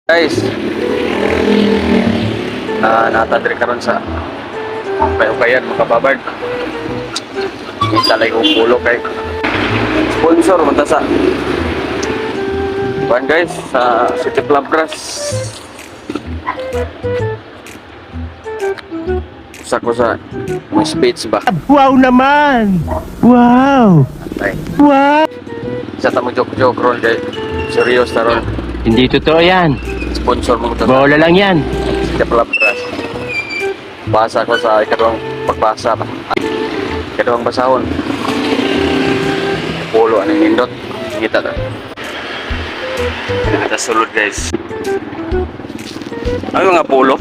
Guys, naa ta diri karon sa Ukay-ukayan, mga kababard. Kita lang kong pulo kay sponsor man ta sa kuan, guys, sa City Club Grass. Usa ko sa mga speech ba. Wow naman! Wow! Ay, Wow! isa ta mo joke-joke ron kay serious na ron. Hindi totoo yan. Sponsor mo to sa Bola lang yan. City Club Grass. Basa ko sa ikaduhang pagbasa ba. Ikaduhang basahon. Polo aning nindot. Kita ta. Sa sulod, guys. Ano nga polo?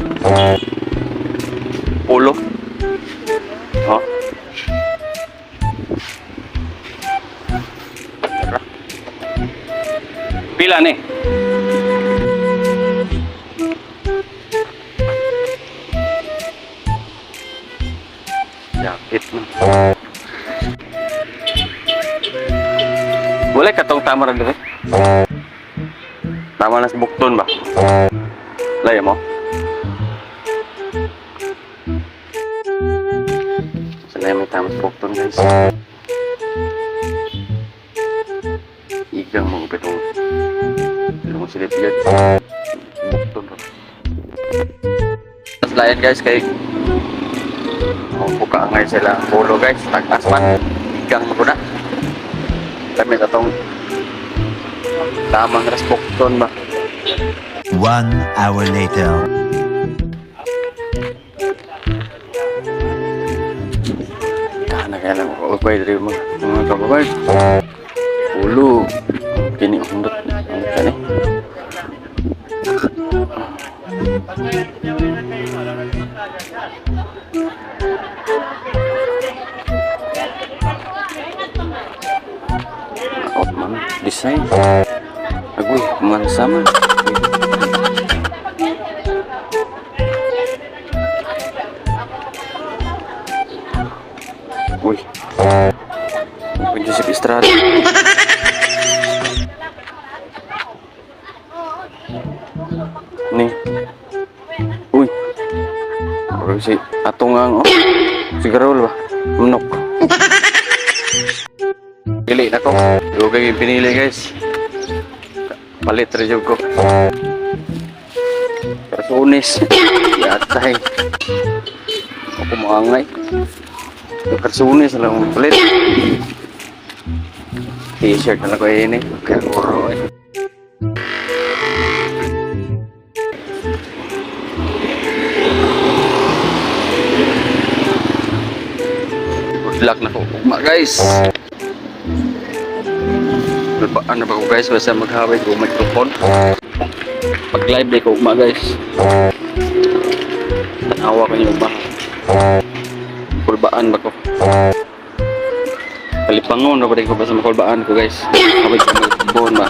Polo? Oh. Tara. Pila ni? Jacket na. Wala katong tama ra dire. Tama na sa bukton ba? Laya mo? Sana may tama sa bukton, guys. Igang mo pitong pitong silip yun. Bukton ba? Tapos layan, guys, kay oh, buka ngayon sila ang pulo, guys. Tagtas man. Igang mo ko na. Kami atong tamang rasbukton ba? One hour later. Kana kaya lang ako ukay diri, mga kababay. Ulo. Kini hundot. Ano kani? Out man. Design. Agoy, mansa man. Uy. Uy, Joseph Estrada. Ni. Uy. Uy, si Atungang, oh. Si Garol ba? Manok. Pili na ko. Dugay yung pinili, guys. Palit rin ko. Karsunis. Yatay. Ako maangay. Yung karsunis lang akong palit. T-shirt na lang ko ini. Kaya oro eh. Good luck na ko ugma, guys. Ano ba ko, guys, basta maghaway ko microphone. Pag live day ko ugma, guys. Tanawa ko niyo ugma. Kulbaan ba ko? Kalipangon na ba ko basta makulbaan ko, guys. Haway ko microphone ba.